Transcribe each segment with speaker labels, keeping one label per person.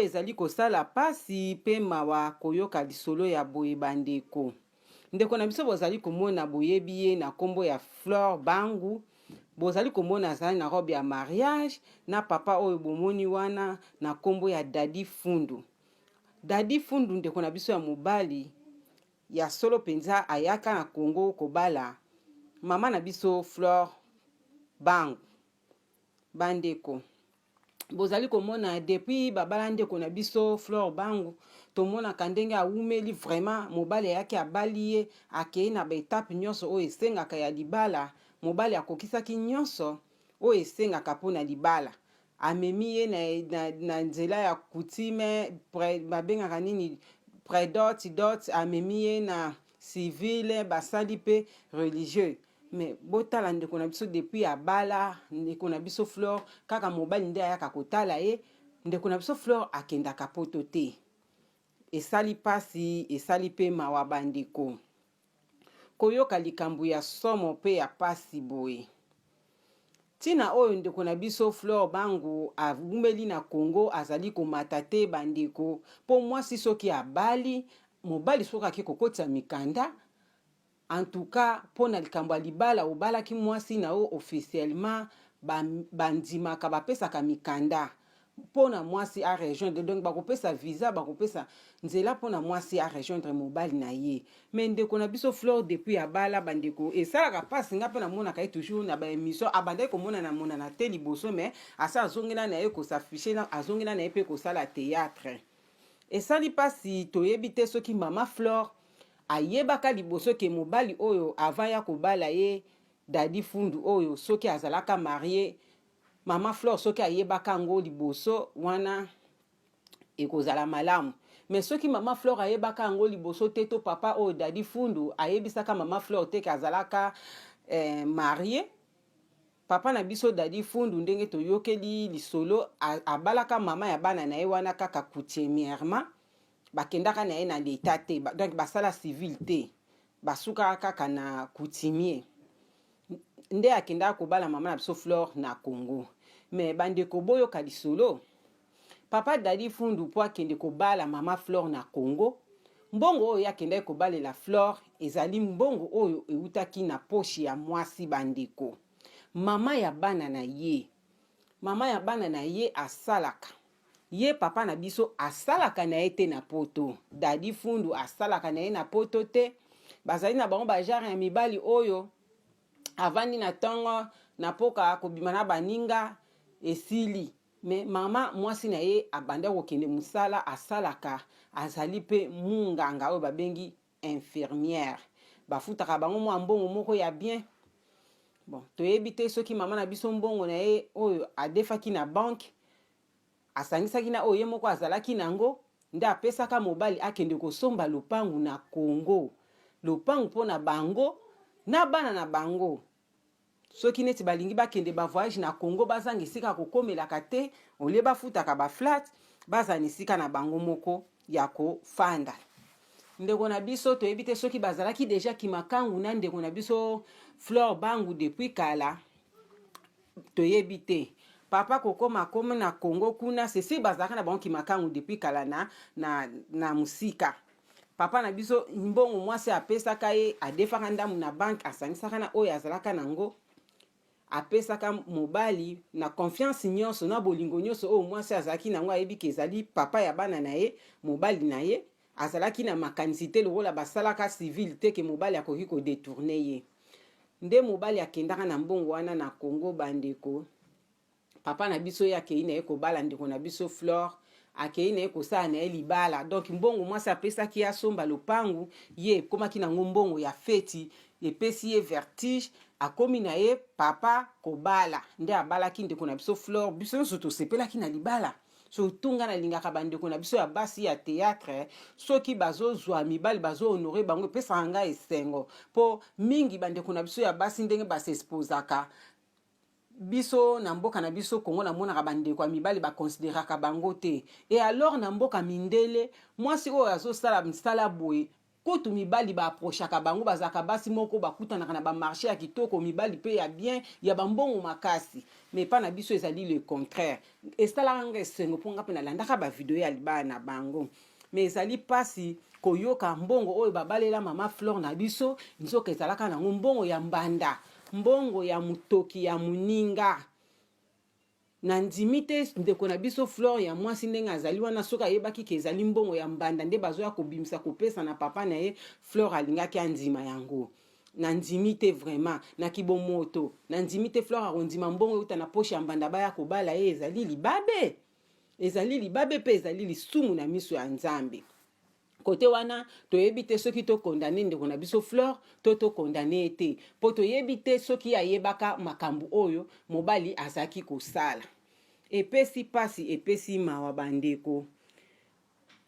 Speaker 1: Oyo ezali kosala pasi pe mawa koyoka lisolo ya boye ba ndeko. Ndeko na biso bozali komona boyebi ye na kombo ya Flore Bangu, bozali komona azali na robe ya mariage na papa oyo bomoni wana na kombo ya Daddy Fundu. Daddy Fundu ndeko na biso ya mobali ya solo penza ayaka na Congo kobala mama na biso Flore Bangu. Ba ndeko bozali komona depuis babala ndeko na biso Flore Bangu tomonaka ndenge awumeli vraiment mobali ayaki abali ye akei na ba etape nyonso oyo esengaka ya libala mobali akokisaki nyonso oyo esengaka mpo na libala amemi ye na, na, na nzela ya coutume pre, babengaka nini predot dot amemi ye na civile basali mpe religieux. Mais botala ndeko na biso depuis abala ndeko na biso Flore kaka mobali nde ayaka kotala ye ndeko na biso Flore akendaka poto te esali pasi esali pe mawa bandeko koyoka likambo ya somo pe ya pasi boye ntina oyo ndeko na biso Flore Bangu awumeli na Congo azali komata te bandeko po mwasi soki abali mobali soki ake kokotisa mikanda. En tout cas pona likambo ya libala obalaki mwasi na yo officiellement ba bandimaka bapesaka mikanda pona mwasi a rejoindre donc bakopesa visa bakopesa nzela pona mwasi a rejoindre mobali na ye mais ndeko na biso Flore depuis abala bandeko esalaka pasi nga pe namonaka ye toujours na ba emission abandaki komonana monana te liboso mais asi azongela na ye ko s'afficher azongela na ye pe kosala theatre Esali pasi toyebi te soki mama Flore ayebaka liboso ke mobali oyo avant ya kobala ye Daddy Fundu oyo soki azalaka marie mama Flore soki ayebaka yango liboso wana ekozala malamu mais soki mama Flore ayebaka yango liboso te to papa oyo Daddy Fundu ayebisaka mama Flore te ke azalaka eh, marie. Papa na biso Daddy Fundu ndenge toyokeli lisolo abalaka mama ya bana na ye wana kaka coutumièrement bakendaka na ye na l'etat te donc basala civil te basukaka kaka na coutumier nde akendaka kobala mama na biso Flore na Congo mais bandeko boyoka lisolo Papa Daddy Fundu po akende kobala mama Flore na Congo mbongo oyo ye akendaki kobalela Flore ezali mbongo oyo ewutaki na poche ya mwasi bandeko mama ya bana na ye mama ya bana na ye asalaka ye papa na biso asalaka na ye te na poto Daddy Fundu asalaka na ye na poto te bazali na bango ba genre ya mibali oyo avandi na tongo na poka kobima na baninga esili. Mais mama mwasi na ye abanda kokende musala asalaka azali pe munganga oyo babengi infirmière bafutaka bango mwa mbongo moko ya bien bon toyebi te soki mama na biso mbongo na ye oyo adefaki na banque asangisaki na oyo ye moko azalaki na yango nde apesaka mobali akende kosomba lopangu na Congo lopangu mpo na bango na bana na bango. Soki neti balingi bakende ba voyage na Congo bazanga esika ya kokomelaka te au lieu bafutaka ba flat bazala na esika na bango moko ya kofanda. Ndeko na biso toyebi te soki bazalaki deja kimakangu na ndeko na biso Flore Bangu depuis kala toyebi te. Papa kokoma akomi na Congo kuna sesi bazalaka na bango kimakangu depuis kala na, na, na mosika. Papa na biso mbongo mwasi apesaka ye adefaka ndambu na banque asangisaka na oyo azalaka na ngo apesaka mobali na confiance nyonso na bolingo nyonso oyo mwasi azalaki na ngo ayebi ke ezali papa ya bana na ye mobali na ye azalaki na makanisi te lokola basalaka civil te ke mobali akoki ko detourner ye nde mobali akendaka na mbongo wana na Congo bandeko. Papa na biso ye akeyi na ye kobala ndeko na biso Flore akeyi na ye kosala na ye libala donc mbongo mwasi apesaki ye asomba lopangu ye ekomaki na ngo mbongo ya feti epesi ye vertige akomi na ye papa kobala nde abalaki ndeko na biso Flore biso nyonso tosepelaki na libala surtout nga nalingaka bandeko na biso ya basi ya theatre soki bazozwa mibali bazo honore bango epesaka nga esengo po mingi bandeko na biso ya basi ndenge basexposaka Biso na mboka na biso Congo na monaka ba ndeko ya mibali ba consideraka bango te et alors na mboka mindele mwasi oyo azo sala misala boye. Kutu mibali ba approchaka bango, bazalaka basi moko bakutanaka na ba marché ya kitoko, mibali pe ya bien, ya ba mbongo makasi. Mais epa na biso ezali le contraire. Esalaka nga esengo po nga pe nalandaka ba video ya libala na bango. Mais ezali pasi koyoka mbongo oyo babalela mama Flore na biso, nzoka ezalaka nango mbongo ya mbanda, mbongo ya mutoki ya muninga. Nandimi te ndeko na biso Flore ya mwasi ndenge azali wana soki ayebaki ke ezali mbongo ya mbanda nde bazoya kobimisa kopesa na papa na ye, Flore alingaki andima yango. Nandimi te vraiment na kibomoto nandimi te Flore akondima mbongo euta na poche ya mbanda baya kobala ye ezali libabe ezali libabe pe ezali lisumu na miso ya Nzambe. Kote wana toyebi te soki to condamne ndeko na biso Flore to to condamne ye te po toyebi te soki ayebaka makambu oyo mobali azalaki kosala. Epesi pasi epesi mawa ba ndeko.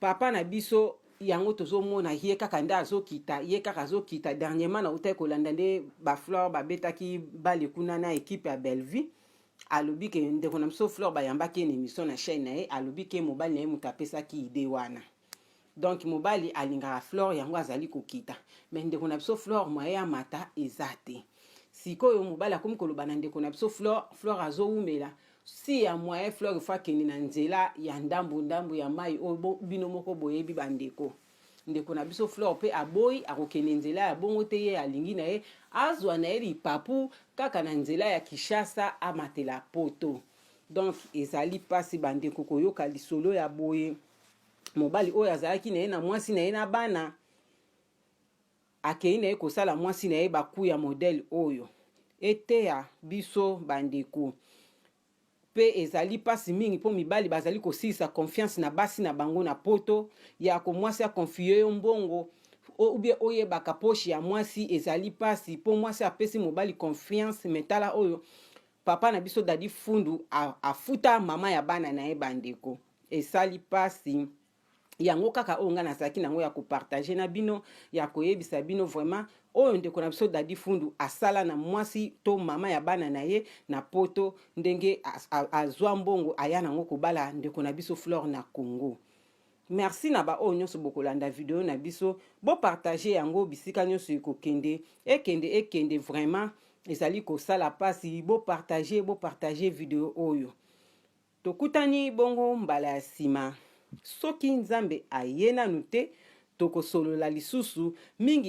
Speaker 1: Papa na biso yango tozomona ye kaka nde azokita ye kaka azokita. Dernièrement nautaki kolanda nde ba Flore babetaki bale kuna na equipe ya Bellevue alobi ke ndeko na biso Flore bayambaki ye na emission na chaîne na ye alobi ke mobali na ye moto apesaki idee wana. Donc mobali alingaka Flore yango azali kokita mais ndeko na biso Flore moyen amata eza te. Sikoyo mobali akomi koloba na ndeko na biso Flore, Flore azowumela si ya moyen Flore faut akende na nzela ya ndambu ndambu ya mayi oyo bino moko boyebi ba ndeko. Ndeko na biso Flore pe aboyi akokende nzela ya bongo te ye alingi na ye azwa na ye lipapu kaka na nzela ya Kinshasa amatela poto. Donc ezali pasi ba ndeko koyoka lisolo ya boye. Mobali oyo azalaki na ye na mwasi na ye na bana akei na ye kosala mwasi na ye ba coup ya modèle oyo. Eteya biso ba ndeko. Pe ezali pasi mingi po mibali bazali kosilisa confiance na basi na bango na poto ya ko mwasi a confier yo mbongo ou bien oyebaka poche ya mwasi ezali pasi po mwasi apesi mobali confiance mais tala oyo papa na biso Daddy Fundu afuta mama ya bana na ye ba ndeko esali pasi yango kaka oyo ngai nazalaki nango ya kopartage na bino ya koyebisa bino vraiment oyo ndeko na biso Daddy Fundu asala na mwasi to mama ya bana na ye na poto ndenge azwa mbongo aya nango kobala ndeko na biso Flore na Congo. Merci na ba oyo nyonso bokolanda video na biso bo partager yango bisika nyonso ekokende ekende ekende vraiment ezali kosala pasi bo partager bo partager video oyo. Tokutani bongo mbala ya sima soki Nzambe aye nanu te tokosolola lisusu mingi.